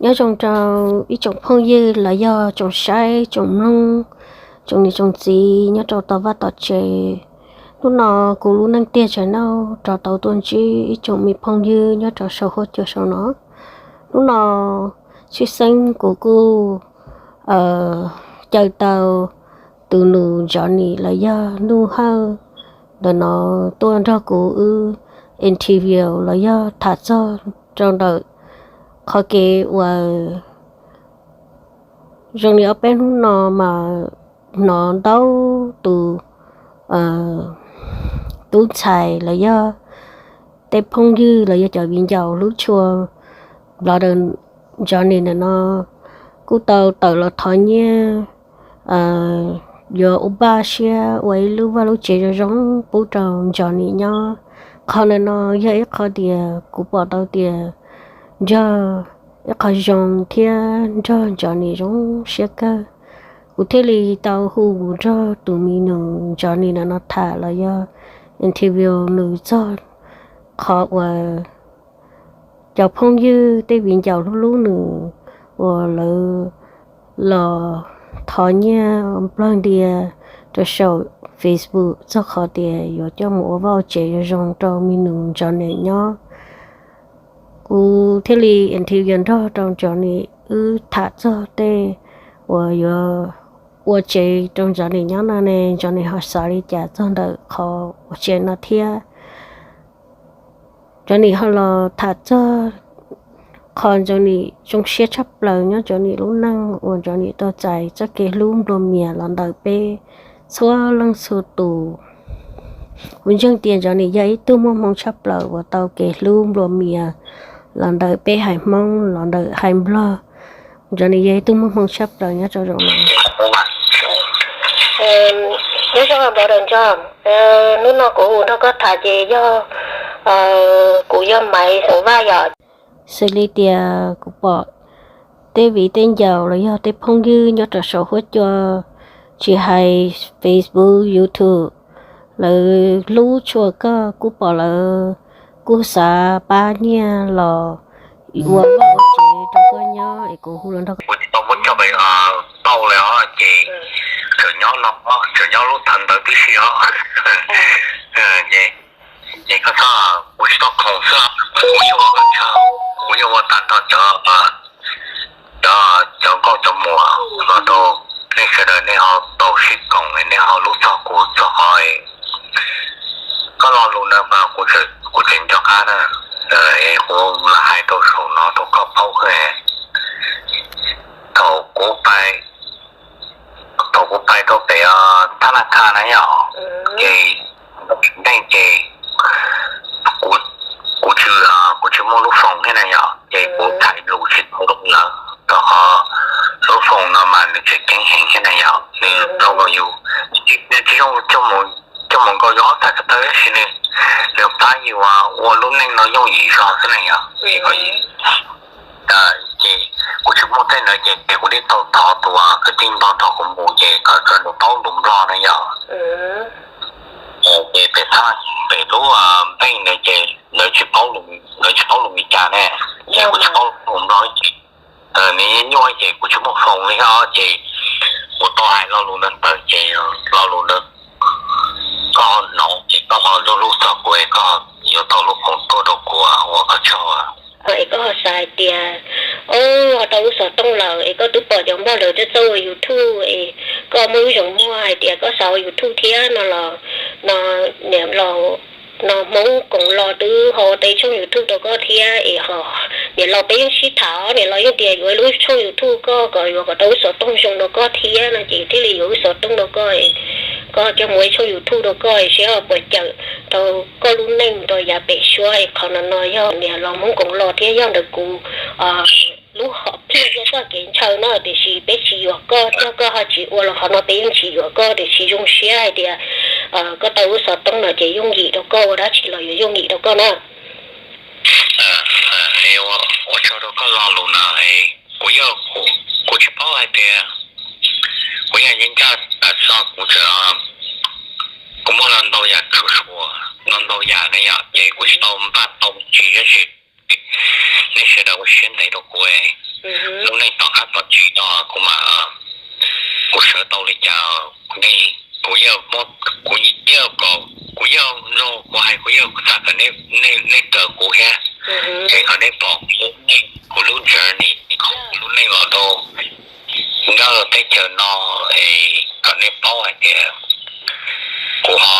Nyob zoo rau ib tsoom phooj ywg los yog tsoom saib tsoom mloog, tsoom niam tsoom txiv nyob rau tom vaj tom tsev. Hnub no kuv lub neej tiag tshaj no rov tau tuaj ntsib ib tsoom me phooj ywg nyob rau saum huab cua saum no. Hnub no tshwj xeeb kuv kuj caw tau tus nus Johnny los yog Nuj Hawj ntawm no tuaj nrog kuv wb interview los yog tham txog rau ntawm qhov kev uas zoo li ob peb hnub no mas hnov ntau tus tub ntxhais los yog tej phooj ywg los yog cov viv ncaus hlub tshua Blogger Johnny ntawm no kuj tau tawm los thov nyiaj yuav ua npaj siab ua ib lub vaj lub tsev zoo zoo pub rau Johnny nyob. Qhov ntawm no yog ib qho tias kuv pom tau tias nrog ib qho zoo thiab nrog Johnny zoo siab kawg. Kuv thiaj li tau hu mus nrog tus me nus Johnny ntawm no tham los yog interview nws txog qhov uas cov phooj ywg tej viv ncaus hlub hlub nws uas lawv los thov nyiaj nplog ntia rau saum Facebook txog qhov tias yuav coj mus ua vaj ua tsev zoo zoo rau me nus Johnny nyob. Kuv thiaj li interview nrog rau Johnny wb tham txog tej uas yuav ua tsev rau Johnny nyob no ne, Johnny ho xav li cas txog ntawm qhov ua tsev no thiab. Johnny ho los tham txog qhov Johnny zoo siab tshaj plaws nyob Johnny lub neej uas Johnny tau txais txoj kev hlub nplua mias los ntawm peb txhua leej txhua tus. Kuv ntseeg tias Johnny yog ib tug muaj hmoo tshaj plaws uas tau kev hlub nplua mias los ntawm peb haiv Hmoob los ntawm haiv Nplog. Johnny yog ib tug muaj hmoo tshaj plaws nyob rau zaum no. Nyob zoo Blogger John, hnub no kuv hu nrog koj tham ces yog kuv yog Maiv Xeem Vaj yom. Xws li tias kuv pom tej viv tej ncaus los yog tej phooj ywg nyob rau saum huab cua, tsis hais Facebook, YouTube, lawv hlub tshua koj, kuj pom lawv kuj xav pab nyiaj los ua vaj ua tsev rau koj nyob es kuv hu los nrog koj. Kuv tsis tau muaj chaw pem tau li os ces tseem nyob no, tseem nyob lub thav ntawd tib si os. Ces koj txhob, kuv tsis tau khoom xwb, kuv yeej ua, kuv yeej ua tag nrho cov, cov nkauj cov muam los rau nej sawv daws, nej ho tau sib koom, nej ho hlub txog kuv txog qhov koj lo lus ntawd mas kuv tseem nco qab na. Kuv lam hais rau saum no rau koj paub. Thaum kuv pais, thaum kuv pais rau pem Thab Laj Thaj na yom, ces ntawm tsev neeg ces kuv tsis, kuv tsis muaj lub foos thiab na yom, ces kuv tham lus tsis tau rau lawv rau qhov lub foos no mas nws tseem ceeb heev thiab na yom, nws zoo yus, nws tsis zoo coj mus nkaus yus ob txhais ko taw tab sis nws, nws pab yus ua lub neej no yooj yim zog xwb na yom. Ces kuv tsis muaj tej ntawd ces kuv thiaj tau thov tus kwv tij Nplog nrog kuv mus ces kom nws paub lus Nplog na yom. Ces pem, pem lub npeej ntawd ces lawv tsis paub, lawv tsis paub lus Meskas ne, ces kuv tsis paub lus Nplog ces nws nyuaj ces kuv tsis muaj foos li os, ces kuv tau hais lo lus ntawd ntawd ces lo lus ntawd koj hnov ces koj ho lub lub txog kuv es koj yuav tau lub foos tuaj rau kuv, ua koj tsaug. Es koj ho xav hais tias, o, ho tau lub xov tooj lawm es koj twb pom cov Nplog lawv txawj txawj ua YouTube es koj muaj lub zoo muag hais tias koj xav ua YouTube thiab no los, no, niam laus, no Hmoob Koom Los twb ho ua tau tshooj YouTube rau koj thiab es ho niam laus peb yeej sib tham, niam laus yeej tias yuav lub tshooj YouTube koj kom yuav kom tau lub xov tooj zoo rau koj thiab no ces thiaj li yuav lub xov tooj rau koj, koj coj mus ua tshooj YouTube rau koj seb ho puas cawm rau koj lub neej rau yav pem suab. Qhov no no yog niam laus Hmoob Koom Los thiab yog ntawm kuv lub hom phiaj thiab txoj kev ntshaw no, tiam sis peb tsis yuam koj, yog koj ho tsis ua los qhov no peb yeej tsis yuam koj, tiam sis zoo siab hais tias koj tau lub xov tooj no ces yooj yim rau koj, ua dab tsi los yuav yooj yim rau koj na. Ua tsaug rau koj lo lus na. Kuv yog, kuv tsis paub hais tias, kuv yog yeej ncaj tas xo kuv tseem, kuv muaj lo ntau yam tshua, lo ntau yam na yom, ces kuv tsis tau npaj tau tsis tab sis nej sawv daws ua siab ntev rau kuv. Lub neej tom qab tom tsib no kuv mam, kuv sawv tau li cas, kuv yeej, kuv yeej kom, kuv yeej zoo, kuv hais kuv yeej xav kom nej raws kuv thiab, es kom nej pom kuv lub journey, kuv lub neej los rau Nkaj teb chaws no, es kom nej paub hais tias kuv ho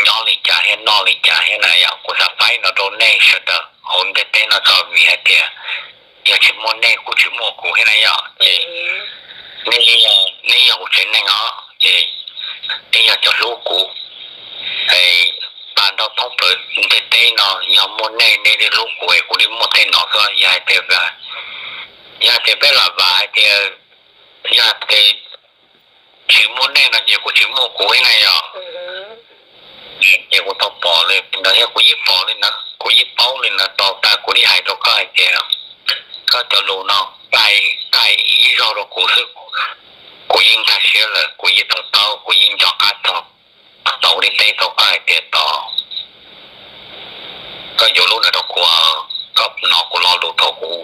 nyob li cas thiab noj li cas thiab na yom. Kuv xav faib no rau nej sawv daws hauv ntiaj teb no tso, vim hais tias yog tsis muaj nej kuj tsis muaj kuv thiab na yom. Ces nej, nej yog kuv tsev neeg os, ces nej yog cov hlub kuv. Pab nrog thoob plaws ntiaj teb no, yog muaj nej, nej thiaj hlub kuv es kuv thiaj muaj tej no xwb. Yog hais tias, yog hais tias peb lam vam hais tias, yog hais tias tsis muaj nej no ces kuj tsis muaj kuv thiab na yom. Ces kuv tau pom li no thiab, kuv yeej pom li ntawd, kuv yeej paub li ntawd tau tas, kuv thiaj hais rau koj hais tias koj cov lus no, koj hais ib zaug rau kuv xwb, kuv yeej nkag siab lawm, kuv yeej to taub, kuv yeej nco qab txog, tau li teb rau koj hais tias tos koj yuav lub no rau kuv, koj hnov kuv lo lus thaum kuv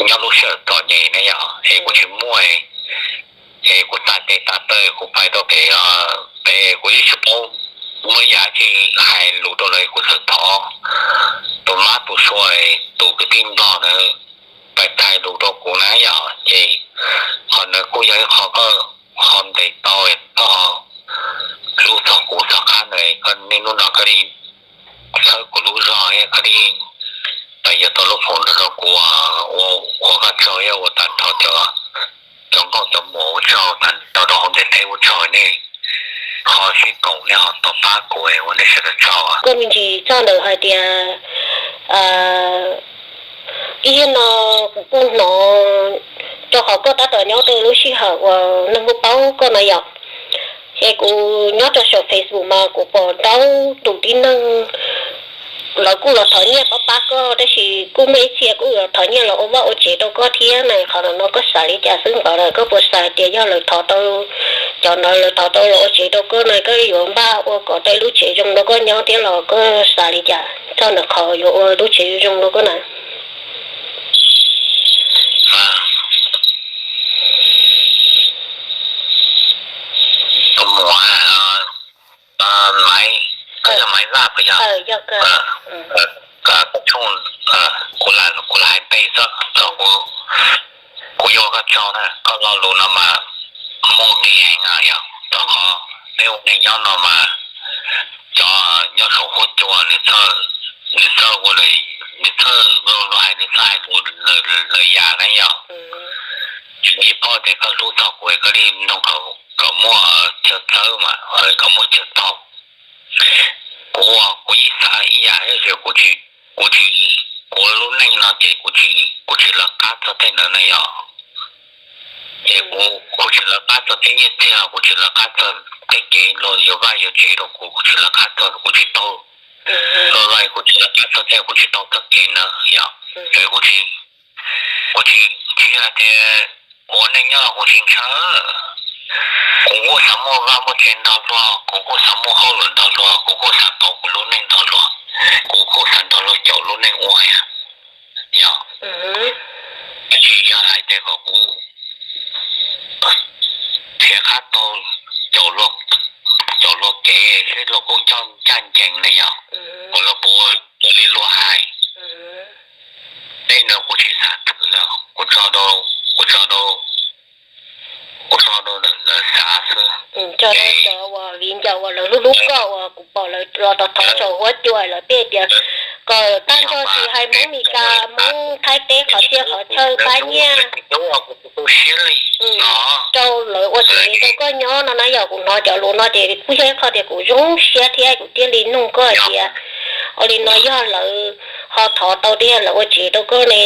nyob lub sij hawm txom nyem na yom, es kuv tsis muaj, es kuv tas tes tas taw kuv pais rau pem, pem kuv yeej tsis paub muaj ib yam tsi hais lus rau lawv, kuv txawm thov tus mab tus suav, tus kwv tij nplog ntawd pais thaij lus rau kuv na yom. Ces qhov ntawd kuj yog ib qho koj ho ntes tau, koj ho hlub txog kuv tom qab ntawd, koj niaj hnub no koj li txhawb kuv lub zog thiab koj li pais yuav tau lub phone ntawd rau kuv, ua koj tsaug thiab ua tag nrho cov nkauj cov muam ua tsaug, tag nrho rau hauv ntiaj teb ua tsaug, nej ho sib koom nej ho tau pab kuv, ua nej sawv daws tsaug. Koj me ntsis txog ntawm hais tias ib yam no kuv kuj hnov, rau qhov koj tab tom nyob rau lub sij hawm uas neeg kuj paub koj no yom. Es kuv nyob rau saum Facebook mas kuv pom ntau tus tib neeg lawv kuj los thov nyiaj pab pab koj, tab sis kuj muaj ib txhia kuj los thov nyiaj los ua vaj ua tsev rau koj thiab na. Qhov no koj xav li cas xwb? Npaum li koj puas xav tias yog lawv thov tau, cov ntawd lawv thov tau los ua tsev rau koj na, koj yuav npaj ua kom tau lub tsev zoo rau koj nyob thiab los koj xav li cas txog ntawm qhov yuav ua lub tsev zoo rau koj na? Tus muam, Maiv, koj yog Maiv Vaj puas yog? Kuv lam, kuv lam hais npe xwb, kuv yuav ua koj tsaug na, koj lo lus no mas muaj nqis heev yom, rau qhov peb ua neej nyob no mas cov nyob saum huab cua nws txawj, nws txawj ua, nws txawj luag hais nws txawj hais lus lwm yam na yom. Tsis paub tias koj hlub txog kuv, koj li nug kom muaj chaw txawb mas, kom muaj chaw taug. Kuv, kuv yeej xav ib yam, tab sis kuv tsis, kuv tsis, kuv lub neej no ces kuv tsis, kuv tsis lawv qab txog tej ntawd na yom. Ces kuv, kuv tsis lawv qab txog tej nyiaj txiag, kuv tsis lawv qab txog tej kev luag yuav vaj yuav tsev rau kuv, kuv tsis lawv qab txog, kuv tsis taug. Los kuv tsis lawv qab txog tej, kuv tsis taug txoj kev ntawd yom. Ces kuv tsis, kuv tsis, tsis yog tias kuv ua neej nyob los kuv tsis ntshaw. Kuv kuj xav muaj vaj muaj tsev nrog luag, kuv kuj xav muaj hauj lwm nrog luag, kuv kuj xav tau kuv lub neej nrog luag, kuv kuj xav nrog luag caum lub neej ua thiab yom. Tab sis yog hais tias kom kuv nrhiav qab taug caum luag, caum luag kev seb luag puas coj ncaj ncees na yom, kom luag puas ua li luag hais. Tej ntawd kuv tsis xav twm lawm, kuv tso rau, kuv tso rau, kuv tso rau lawv xav xwb. Cov uas viv ncaus uas lawv hlub hlub koj uas kuv pom lawv los thov thov saum huab cua lawv pheej tias kom tag nrho tsis hais Hmoob Mes Kas, Hmoob Thaib teb qhov txhia qhov chaw pab nyiaj rau lawv ua tsev rau koj nyob no na. Yog kuv hnov cov lus no ces kuj yog ib qho tias kuv zoo siab thiab kuv thiaj li nug koj hais tias ua li no yog lawv ho thov tau tiag lawv ua tsev rau koj ne,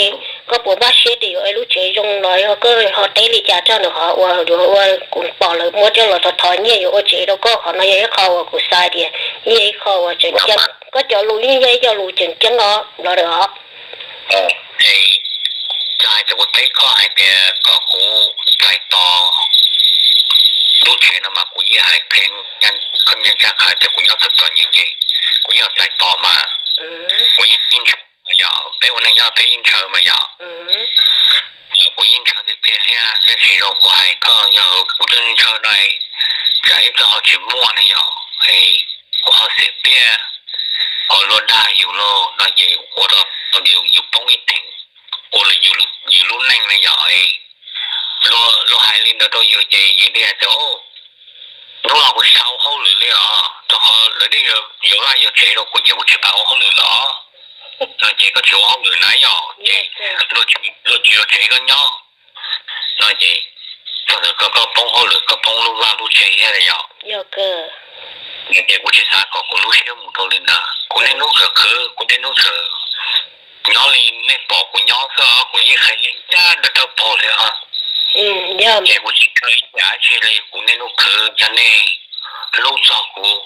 koj puas npaj siab tias yuav ua lub tsev zoo los yog koj ho teb li cas txog ntawm qhov uas yuav ua, kuv pom lawv muab coj los thov thov nyiaj yuav ua tsev rau koj? Qhov no yog ib qho uas kuv xav tias yog ib qho uas tseem ceeb, koj cov lus yeej yog ib co lus tseem ceeb os brother os. Koj hais tias kuv teb koj hais tias kom kuv txais tos lub tsev no mas kuv yeej hais qhia koj ncaj ncees hais tias kuv nyob txom txom nyem ces kuv yeej txais tos mas. Kuv yeej ntshaw mas yog, peb ua neej nyob peb yeej ntshaw mas yog. Piav thiab, tab sis zoo kuv hais koj yog kuv tub ntshaw no, tsam ib pliag ho tsis muaj ne yog kuv ho xiam piaj, ho luag dag yus los no ces ua rau yus poob ib theem, ua rau yus lub neej ne yog luag hais li ntawd rau yus ces yus tias tias hnub no kuv tsis xav ua hauj lwm li os, rau qhov lawv twb yuav vaj yuav tsev rau kuv ces kuv tsis xav ua hauj lwm los no ces koj tsis ua hauj lwm na yog ces luag tsis yuav tsev koj nyob no ces txog ntawd koj poob hauj lwm koj poob lub vaj lub tsev thiab yog. Ces kuv tsis xav kom kuv lub siab mus rau li ntawd, kuv niaj hnub khwv khwv kuv niaj hnub khwv nyob li nej pom kuv nyob xwb os, kuv yeej hais li ncaj nraim rau pog li os. Ces kuv tsis kawg ib yam dab tsi li, kuv niaj hnub khwv cov nej hlub txog kuv,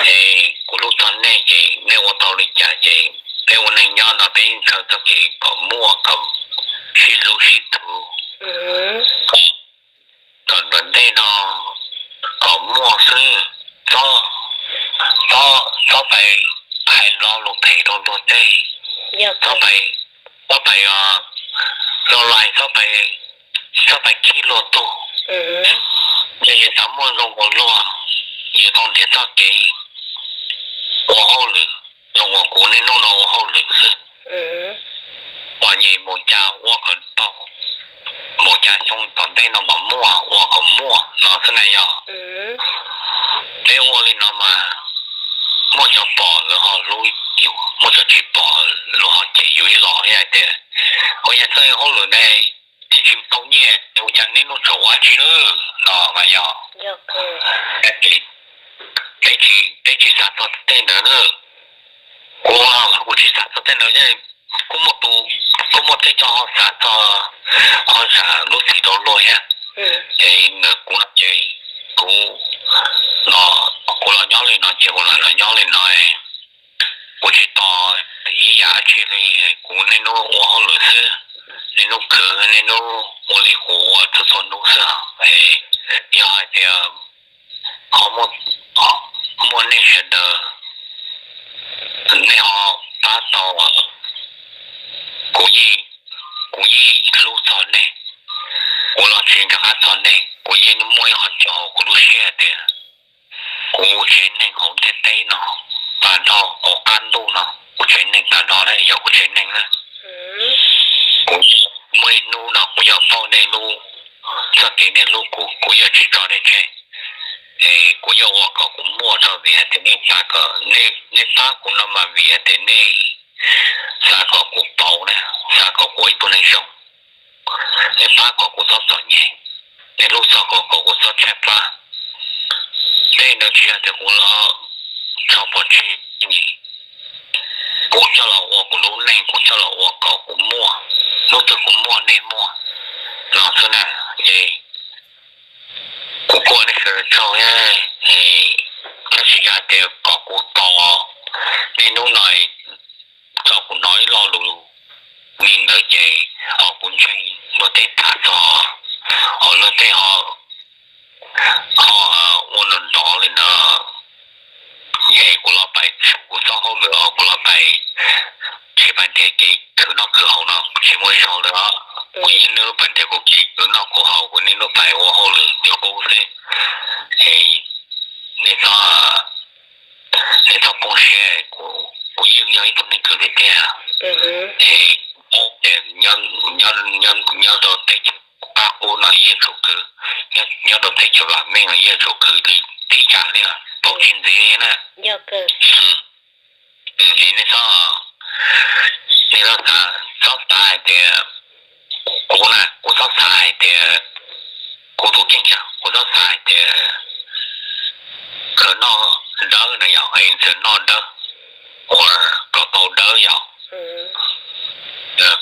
es kuv hlub txog nej ces nej ua tau li cas ces peb ua neej nyob no peb yeej ntshaw txoj kev kom muaj kom sib hlub sib thuv kom nram ntej no kom muaj xwb. Txhob, txhob pais hais lo lus phem rau luag tej, txhob pais, txhob pais lo lais, txhob pais, txhob pais khib luag tug. Yog yus xav muaj zoo ua luag, yus tau nrhiav txoj kev ua hauj lwm zoo ua kuv niaj hnub no ua hauj lwm xwb. Pom nyem mus cas ua kom tau, mus cas xyoo tom ntej no mas muaj ua kom muaj no xwb na yog. Peb ua li no mas muaj cov pom lawv ho hlub yus, muaj cov tsis pom luag ho cem yus ib los thiab hais tias ua yam txoj hauj lwm ne tsis tsis tau nyiaj ua cas niaj hnub tseem ua dab tsi lawm no mas yog. Peb tsis, peb tsis xav txog tej ntawd na. Kuv, kuv tsis xav txog tej ntawd, kuj muaj tus, kuj muaj tej co ho xav txog, ho zam lub txim rau luag thiab. Es ntawm kuv no ces kuv, no, kuv los nyob li no ces kuv los los nyob li no, kuv tsis tos ib yam dab tsi li, kuv niaj hnub ua hauj lwm xwb, niaj hnub khwv niaj hnub ua li kuv ua txhua txhua hnub xwb. Yog hais tias ho muaj, muaj nej sawv daws, nej ho pab tau, kuv yeej, kuv yeej hlub txog nej, kuv los tsis nco qab txog nej, kuv yeej muaj ib qho tso hauv kuv lub siab tias kuv tsev neeg hauv ntiaj teb no, tas nrho hauv qab ntuj no, kuv tsev neeg tas nrho na yog kuv tsev neeg na. Kuv muaj ib hnub no kuv yuav pauj nej lub, txoj kev nej hlub kuv, kuv yuav tsis tso nej tseg. Es kuv yuav ua kom kuv muaj rau vim hais tias nej xav kom, nej pab kuv no mas vim hais tias nej xav kom kuv pauv na, xav kom kuv ua ib tug neeg zoo. Nej pab kom kuv txhob txom nyem, nej hlub txog kom, kom kuv txhob tshaib plab. Tej ntawd tsis yog tias kuv los tso pov tseg, kuv coj los ua kuv lub neej, kuv coj los ua kom kuv muaj, hnub twg kuv muaj nej muaj no xwb na. Ces kuv kuj ua nej sawv daws tsaug thiab, tab sis yog hais tias kom kuv tos nej hnub no tso kuv hnov ib lo lus li ntawd ces kuv ntseeg luag tej tham txog, ho luag tej ho, ho ua nrov nrov li ntawd, es kuv los pais tsum kuv txoj hauj lwm, kuv los pais, tsis pais nrhiav kev khwv noj khwv haus no tsis muaj zog lawm. Kuv yeej niaj hnub pais nrhiav kuv kev khwv noj khwv haus, kuv niaj hnub pais ua hauj lwm li qub xwb. Es nej txhob, nej txhob poob siab, kuv yeej yog ib tug neeg khwv tiag tiag. Es nyob rau teb chaws qab qub no yeej tsum khwv, nyob rau teb chaws vam meej no yeej tsum khwv li tib yam li, paub tsis ntxiv na. Nej txhob, nej txhob xav, txhob xav hais tias kuv na, kuv txhob xav hais tias kuv tus kheej, kuv txhob xav hais tias khwv noj dawb na yog, es txawm noj dawb, ua kom tau dawb yog,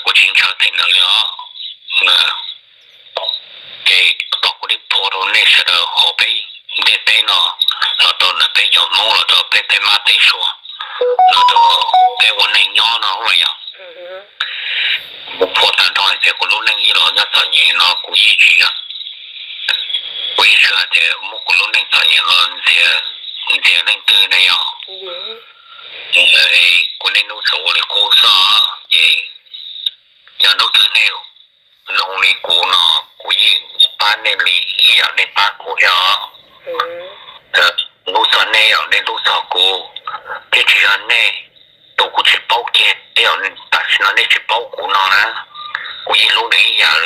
kuv tsis ntshaw tej ntawd li os. Ces kom kuv li phua rau nej sawv daws hauv peb ntiaj teb no, los rau ntawm peb cov Hmoob, los rau peb tej mab tej suav, los rau peb ua neej nyob no yog. Kuv phua tag nrho hais tias kuv lub neej ib los nyob txom nyem no kuv yeej tsis yog, kuv yeej tsis hais tias muab kuv lub neej txom nyem los ntxias, ntxias leej twg ne yog. Kuv niaj hnub tsuas ua li qub xwb, ces yog hnub twg nej zoo li kuv no, kuv yeej pab nej li ib yam nej pab kuv thiab os. Hlub txog nej yog nej hlub txog kuv, thiab tsis yog nej tus kuv tsis paub kiag, yog tam sim no nej tsis paub kuv no na, kuv yeej hlub nws ib yam,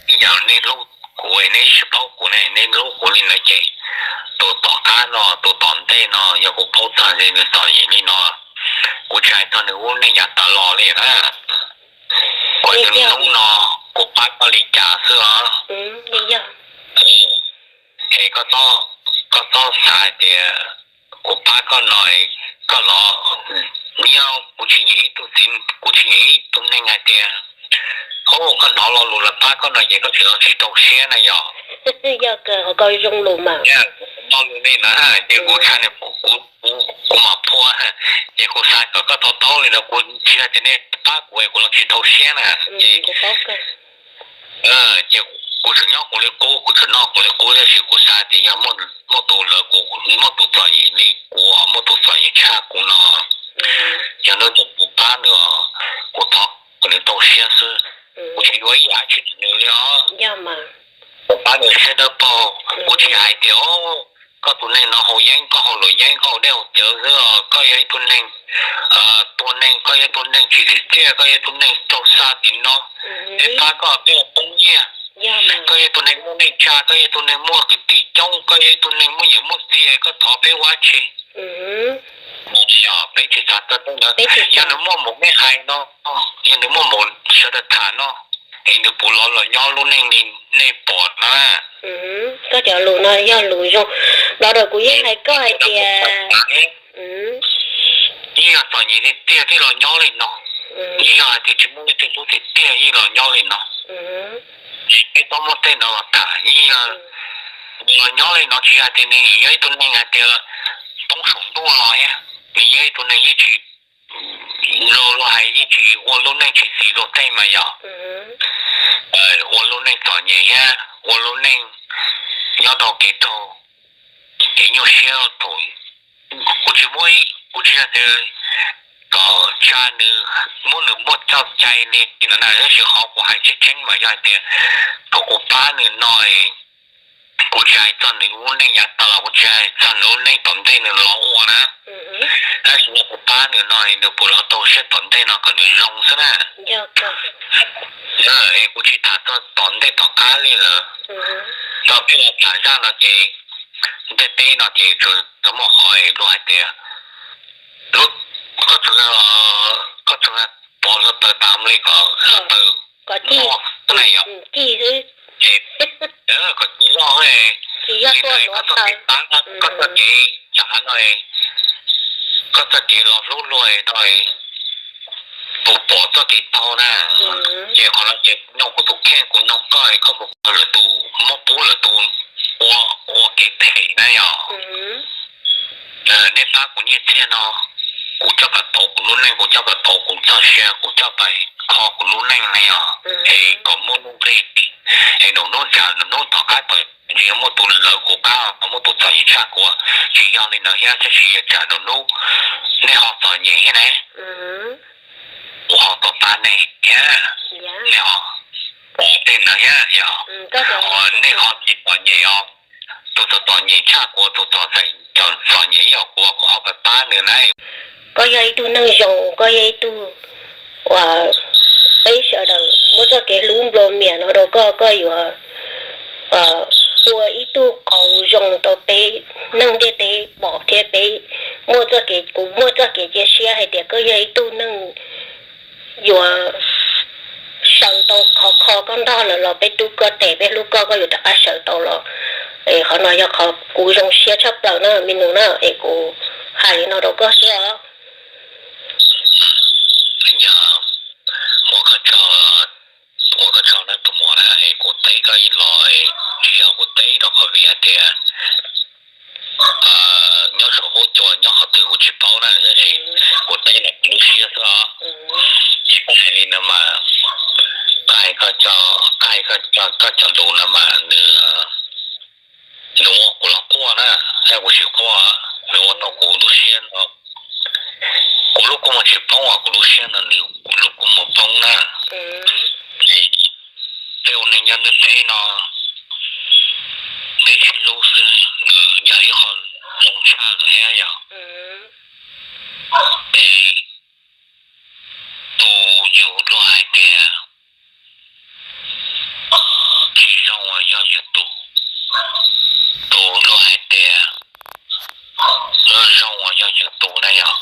ib yam nej hlub kuv, nej tsis paub kuv ne, nej hlub kuv li ntawd ces tus tom qab no, tus tom ntej no yog kuv paub txog li nws txom nyem li no, kuv tsis hais txog nws lub neej yav tas los li na. Kuv hnub no kuv pab koj li cas xwb os. Es koj txhob xav hais tias kuv pab koj no, koj los, nyob kuv tsis nyiam ib tug txiv, kuv tsis nyiam ib tug neeg hais tias, o, koj hnov lo lus lawv pab koj no ces koj tsis los tsis rau siab na yog. Yog kawg, koj zoo lus mas. Lo lus li na, ces kuv tshaj ni, kuv, kuv mam phua, ces kuv xav kom koj to taub li no, kuv tsis hais tias nej pab kuv es kuv los tsis rau siab na, ces ces kuv tseem nyob kuv li qub, kuv tseem noj kuv li qub, tab sis kuv xav tias yog muaj tus lawv kuv, muaj tus txom nyem li kuv, muaj tus txom nyem tshaj kuv no, yog hnub twg kuv pab nws, kuv thov kom nws rau siab xwb, kuv tsis yuav ib yam tsis nws li os. Kuv pab nws siab dawb paug, kuv tsis hais tias, o, koj tus neeg no haus yeeb, koj haus luam yeeb, koj haus dej haus cawv xwb os, koj yog ib tug neeg tua neeg, koj yog ib tug neeg tsis tsim txiaj, koj yog ib tug neeg rau xa tim no, peb pab koj peb ua poob nyiaj, koj yog ib tug neeg muaj neej tsa, koj yog ib tug neeg muaj kwv tij coob, koj yog ib tug neeg muaj niam muaj txiv, koj thov peb ua dab tsi? Peb tsis xav txog tej ntawd. Yog nws muaj mus nej hais no, yog nws muaj mus sawv daws tham no, es nws puas los los nyob lub neej li nej pom na? Koj cov lus no yog lus zoo, los ntawm kuv yeej hais koj hais tias, yeej yog txom nyem tiag tiag thiaj los nyob li no, yeej yog hais tias tsis muaj leej twg hlub tiag tiag yeej los nyob li no. Peb txhob muab tej no los tham, yeej yog los nyob li no tsis yog hais tias nws yog ib tug neeg hais tias poob saum ntuj los thiab, nws yog ib tug neeg yeej tsis, los hais yeej tsis ua lub neej tsis txi luag tej mas yog ua lub neej txom nyem thiab ua lub neej nyob rau kev raug kev nyuaj siab thaum, kuv tsis muab, kuv tsis yog tias kom tsa nws, muab nws muaj txoj cai li no na, tab sis qhov kuv hais tseeb tseeb mas yog hais tias thaum kuv pab nws no, kuv tsis hais txog nws lub neej yav tas los kuv tsis hais txog nws lub neej tom ntej nws los ua na, tab sis yog kuv pab nws no nws puas los tau siab tom ntej no kom nws zoo xwb na. Es kuv tsis tham txog tom ntej tom qab li lawm, tau peb los tham zaj no ces ntiaj teb no ces tsuas muaj qhov luag hais tias, koj tsuas, koj tsuas pov hluav taws tas li kom hluav taws loj na yom. Koj tsis loj, koj txoj kev pab, koj txoj kev tsav no, koj txoj kev los hlub luag no, tus pom txoj kev tau na. Ces qhov no ces kuv nyob kuv tus kheej kuv nug koj, koj puas pom lwm tus, muab pub lwm tus ua, ua kev phem na yom. Nej pab kuv nyiaj txiag no, kuv coj pais pauv kuv lub neej, kuv coj pais pauv kuv txoj sia, kuv coj pais kho kuv lub neej na yom. Es kom muaj nuj nqis, es nus hnub tsam nus hnub tom qab tod tsis yog muaj tus lawv kuv qab, muaj tus txom nyem tshaj kuv, tsis yog li ntawd thiab, tab sis tsam nus hnub nej ho txom nyem thiab ne, kuv ho tau pab nej thiab, nej ho pom tej ntawd thiab yom. Ho nej ho tsis txom nyem os, tus txom txom nyem tshaj kuv, tus txom, txom nyem ib yam kuv, kuv ho pab pab nws na. Koj yog ib tug neeg zoo, koj yog ib tug uas peb sawv daws muab txoj kev hlub nplua mias no rau koj, koj yuav ua ib tug qauv zoo rau peb neeg ntiaj teb pom thiab peb muaj txoj kev, kuv muaj txoj kev cia siab hais tias koj yog ib tug neeg yuav sawv tau qhov kho koj ntog lawm los peb rub koj tes peb hlub koj, koj yuav rov qab sawv tau los. Es qhov no yog qhov kuv zoo siab tshaj plaws na me nus na, es kuv hais li no rau koj xwb os. Ua koj tsaug, ua koj tsaug na tus muam na, es kuv teb koj ib los, tsis yog kuv teb rau qhov vim hais tias nyob saum huab cua nyob qhov twg kuv tsis paub na, tab sis kuv teb ntawm kuv lub siab xwb os. Ces koj hais li no mas, koj hais koj cov, koj hais koj cov lus no mas nws, nws ua kuv los quaj na, thiab kuv tsis quaj, nws ua tau kuv lub siab no, kuv lub kua muag tsis poob os, kuv lub siab no nws, kuv lub kua muag poob na. Peb ua neeg nyob ntiaj teb no, peb sib hlub xwb nws yog ib qho zoo tshaj lawm thiab yom. Es tus yus luag hais tias tsis zoo uas yog yus tus, tus luag hais tias zoo uas yog yus tus na yom.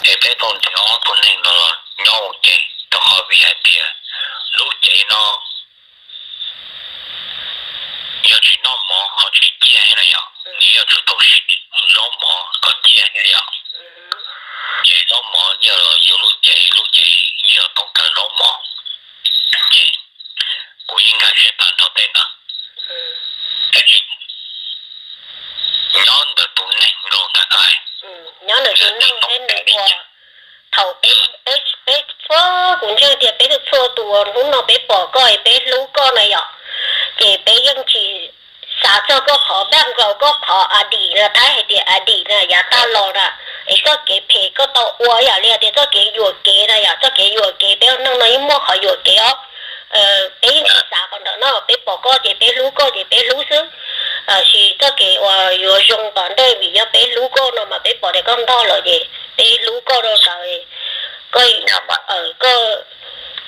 Es peb tau nrhiav ob tug neeg no los nyob ua ke, rau qhov vim hais tias lub cev no yog tsis noj mov ho tsis ciaj thiab na yom, nws yuav tsum tau siv zaub mov kom ciaj thiab yom. Ces zaub mov yog los yus lub cev, lub cev yog toob kas zaub mov. Ces kuv yeej nkag siab tag nrho tej no. Tab sis nyob ntawm tus neeg los ntag, nyob ntawm tus neeg thiab nws ua. Thaum peb, peb txhua, kuv ntseeg tias peb txhua tus uas hnub no peb pom koj es peb hlub koj na yom, ces peb yeej tsis xav txog koj qhov npaj nkaus, koj qhov a dim na, Thaib hais tias a dim na, yav tag los na, es txoj kev phem koj tau ua, yam li tias txoj kev yuam kev na yom, txoj kev yuam kev, peb ua neeg no yeej muaj qhov yuam kev os. Peb yeej tsis xav qhov ntawd no, peb pom koj ces peb hlub koj ces peb hlub xwb. Tab sis txoj kev uas yuav zoo tom ntej vim yog peb hlub koj no mas peb pom tias koj ntog lawm ces peb hlub koj rau ntawd, koj, koj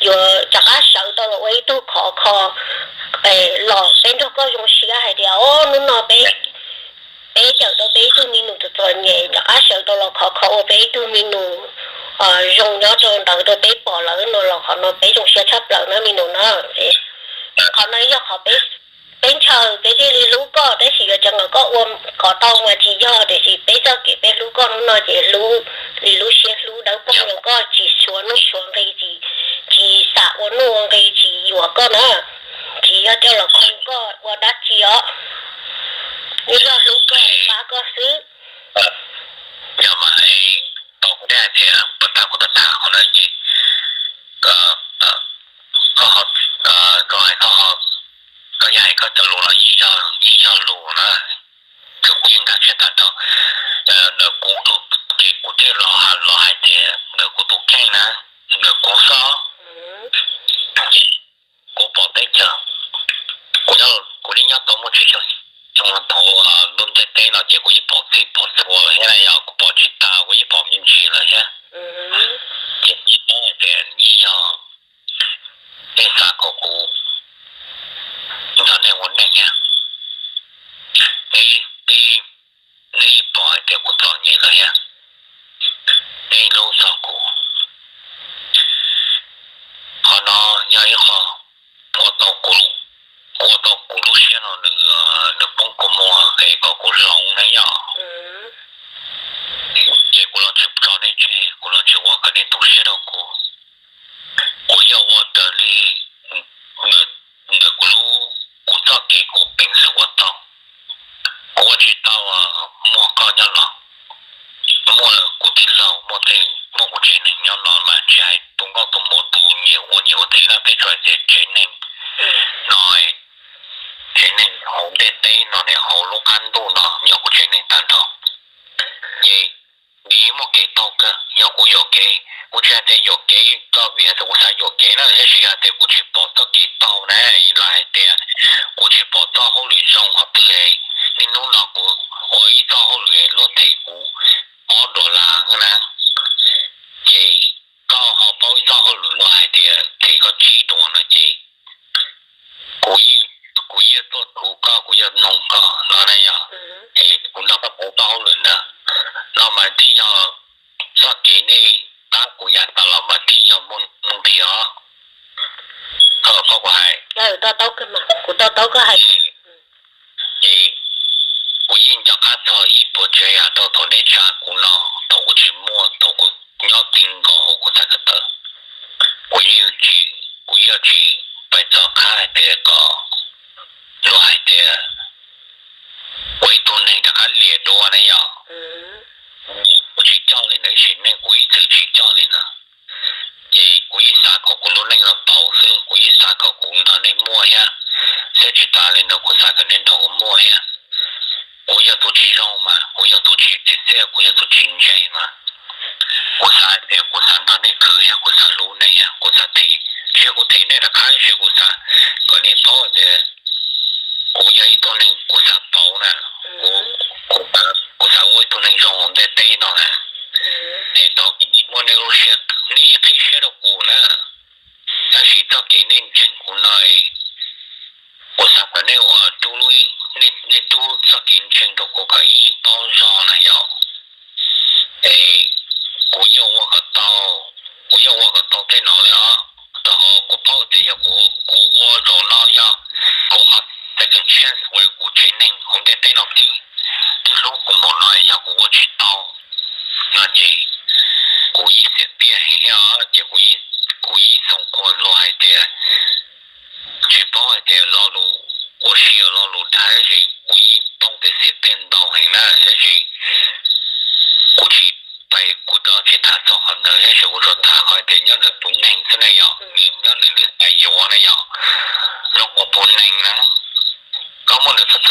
yuav rov qab sawv tau los ua ib tug khov kho los peb nrog koj zoo siab hais tias o hnub no peb, peb cawm tau peb ib tug me nus txom txom nyem, rov qab sawv tau los khov kho ua peb ib tug me nus zoo nyob rau ntawd rau peb pom lawm no los qhov no peb zoo siab tshaj plaws na me nus na. Qhov no yog qhov peb ntshaw peb thiaj li hlub koj, tab sis yuav cov nkaus koj ua kom tau mas tsis yog, tiam sis peb txoj kev peb hlub koj hnub no ces hlub li lub siab hlub dawb paug rau koj, tsis suav nuj suav nqi, tsis, tsis xam ua nuj ua nqi, tsis yuam koj na, tsis yog coj los khoo koj ua dab tsi os, yeej yog hlub koj pab koj xwb. Yog mas tau kuv thiaj hais tias puas tag kuv tau tham qhov no ces koj, koj hais, koj hais, koj yog hais koj cov lus los yeej yog lus na. Ces kuv yeej nkag siab tag nrho. Ntawm kuv tus, ces kuv thiaj los, los hais tias ntawm kuv tus kheej na, ntawm kuv xwb. Kuv pom teb chaws, kuv, kuv yeej nyob tau muaj tsib caug xyoo thaum lub ntiaj teb no ces kuv yeej pom txhij pom txhua lawm thiab na, yog kuv pom tsis tas kuv yeej pom me ntsis lawm thiab. Ces kuv yeej paub hais tias yeej yog nej xav kom kuv nrog nej ua neej thiab. Nej, nej pom hais tias kuv txom nyem lawm thiab, nej hlub txog kuv. Qhov no yog ib qho ua tau kuv, ua tau kuv lub siab no nws, nws poob kua muag es kom kuv hloov na yom. Ces kuv los tsis tso nej tseg, kuv los tsis ua kom nej tu siab rau kuv. Kuv yog ua raws li ntawm kuv lub, kuv txoj kev kuv peev xwm ua tau. Kuv ua tsis tau muaj koj nyob los, muaj kuv tij laug, muaj tej, muaj kuv tsev neeg nyob no mas tsis hais tus nkauj tus muam tus nyias ua nyias ua tsev na, peb tsuas hais tias tsev neeg no, tsev neeg hauv ntiaj teb no ne, hauv lub qab ntuj no yog kuv tsev neeg tag nrho. Ces nws muaj kev taug kawg, yog kuv yuam kev, kuv tsis hais tias yuam kev txoj vim hais tias kuv xav yuam kev na, tab sis yog tias kuv tsis pom txoj kev taug na, los hais tias kuv tsis pom txoj hauj lwm zoo qhov twg, niaj hnub no kuv ua ib txoj hauj lwm luag them kuv ob dollar na, ces koj ho paub ib txoj hauj lwm luag hais tias them koj tsib dollar no ces kuv, kuv yeej tuaj thuv koj, kuv yeej noog koj no na yog, es kuv nrog koj pauv txoj hauj lwm ntawd no mas tij yog txoj kev nej pab kuv yav tas los mas tij yog muaj nuj nqis os. Koj paub kuv hais, kuv to taub koj hais. Ces kuv yeej nco qab txog ib puas tsav yam rau thaum nej tsa kuv no, thaum kuv tsis muaj, thaum kuv nyob ti nkaus hauv kuv txhais ko taw, kuv yeej tsis, kuv yeej tsis pais txog qab hais tias kom luag hais tias ua ib tug neeg rov qab liam dua na yog. Kuv tsis coj li ntawd, sim neej kuv ib txwm tsis coj li ntawd. Ces kuv yeej xav kom kuv lub neej los pauv xwb, kuv yeej xav kom kuv nrog nej muaj thiab, thiab tsis tas li ntawd kuv xav kom nej nrog kuv muaj thiab. Kuv yog tus tsis zoo mas, kuv yog tus tsis txiaj txiaj, kuv yog tus tsis ntse mas, kuv xav hais tias kuv xav nrog nej khwv thiab kuv xav hlub nej thiab kuv xav them, tsis yog kuv them nej rov qab, tsis yog kuv tias kuv yog ib tug neeg kuv xav pauv na, kuv, kuv xav ua ib tug neeg zoo hauv ntiaj teb no na. Es thov kom nej muab nej lub siab, nej qhib siab rau kuv na. Tab sis txoj kev nej ntseeg kuv no, kuv xav kom nej ua, nej rub txoj kev ntseeg rau kuv kom ib paub zog na yom. Es kuv yeej ua kom tau, kuv yeej ua kom tau tej no li os. Rau qhov kuv paub tias yog kuv, kuv ua zaum no yog kuv qhov second chance uas kuv tsev neeg hauv ntiaj teb no twb, twb hlub kuv npaum no, yog kuv ua tsis tau no ces kuv ib xiam tiaj heev thiab os. Ces kuv ib xoom qhua luag hais tias tsis paub hais tias lo lus ua si los lo lus dag, tab sis kuv ib poob tias xiam tiag ntau heev na, tab sis kuv tsis, kuv tsis tham txog qhov ntawd, tab sis kuv tsuas tham qhov tias nyob ntawm tus neeg xwb na yom, nws nyob ntawm nws xav yuav na yom, zoo ua tus neeg na, koj muab nws thawb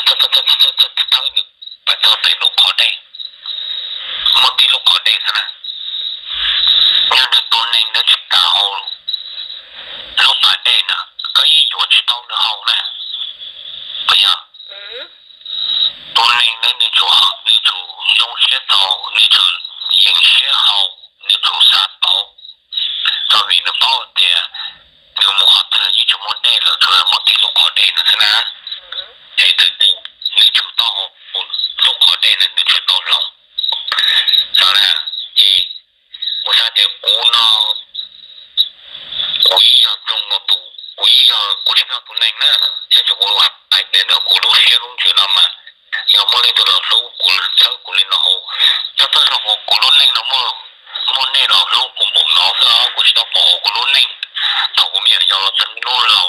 nws pais txog pem lub qhov dej, muaj tib lub qhov dej xwb na, yog nws tus neeg nws tsis kam haus lub pas dej na, koj yeej yuav tsis tau nws haus na, puas yog? Tus neeg na nws tsum, nws tsum zoo siab txaus, nws tsum yeem siab haus, nws tsum xav pauv, txog vim nws paub tias nws mus qhov twg yeej tsis muaj dej lawm, tsuas muaj tib lub qhov dej no xwb na. Es txawm tias nws tsum tau haus lub qhov dej na nws tsum tau hloov. Xav na, es kuv xav tias kuv no, kuv ib yog zoo no tus, kuv ib yog, kuv tsis yog tus neeg na, tab sis kuv hais tias ntawm kuv lub siab lub ntsws no mas yog muaj leej twg los hlub kuv, txhawb kuv li no hauv, txhawb txhawb zoo hauv kuv lub neej no, muaj, muaj nej los hlub kuv npaum no xwb, kuv tsis tau pom hauv kuv lub neej thaum kuv me nyuam yaus los txog niaj hnub no.